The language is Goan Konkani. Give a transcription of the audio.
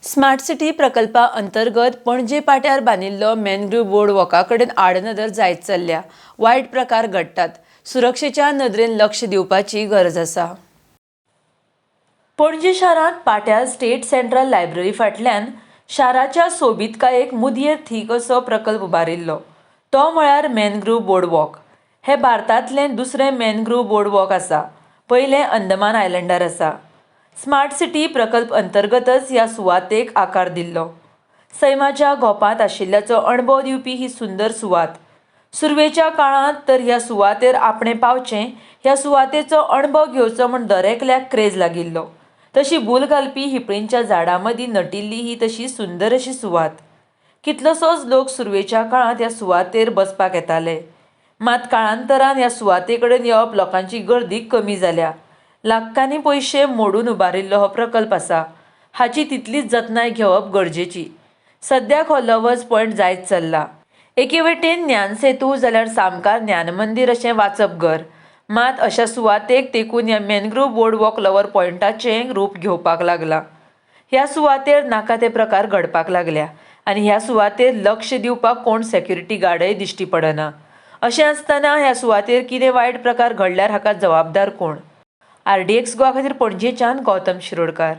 स्मार्ट सिटी प्रकल्पा अंतर्गत पणजे पाट्यार बांदिल्लो मॅनग्रूव बोर्ड वॉका कडेन आडनदर जायत चल्ल्या. वायट प्रकार घडटात. सुरक्षेच्या नदरेन लक्ष दिवपाची गरज आसा. पणजे शारांत पाट्यार स्टेट सेंट्रल लायब्ररी फाटल्यान शाराच्या सोबीतकायेक मुदयेर थीक असो प्रकल्प उबारिल्लो, तो म्हळ्यार मॅनग्रूव बोर्डवॉक. हें भारतांतलें दुसरें मॅनग्रूव बोर्डवॉक आसा. पयलें अंदमान आयलंडार आसा. स्मार्ट सिटी प्रकल्प अंतर्गतच ह्या सुवातेक आकार दिल्लो. सैमाच्या गोपांत आशिल्ल्याचो अणभव दिवपी ही सुंदर सुवात. सुरवेच्या काळांत तर ह्या सुवातेर आपणें पावचें, ह्या सुवातेचो अणभव घेवचो म्हूण दरेकल्याक क्रेज लागिल्लो. तशी भूल घालपी हिपळींच्या झाडां मदीं नटिल्ली ही तशी सुंदर अशी सुवात. कितलोसोच लोक सुरवेच्या काळांत ह्या सुवातेर बसपाक येताले. मात काळांतरान ह्या सुवाते कडेन येवप लोकांची गर्दी कमी जाल्या. लाखांनी पयशे मोडून उबारिल्लो हो प्रकल्प आसा. हाची तितलीच जतनाय घेवप गरजेची. सद्याक हो लवर्स पॉयंट जायत चल्ला. एके वटेन ज्ञानसेतू जाल्यार सामकार ज्ञानमंदीर अशें वाचपघर. मात अशा सुवातेक तेंकून ह्या मॅनग्रूव बोर्डवॉक लवर पॉयंटाचें रूप घेवपाक लागलां. ह्या सुवातेर नाका ते प्रकार घडपाक लागल्या आनी ह्या सुवातेर लक्ष दिवपाक कोण सेक्युरिटी गार्डय दिश्टी पडना. अशें आसतना ह्या सुवातेर कितें वायट प्रकार घडल्यार हाका जबाबदार कोण? आरडीएक्स गोवा खातीर पणजेच्यान गौतम शिरोडकार.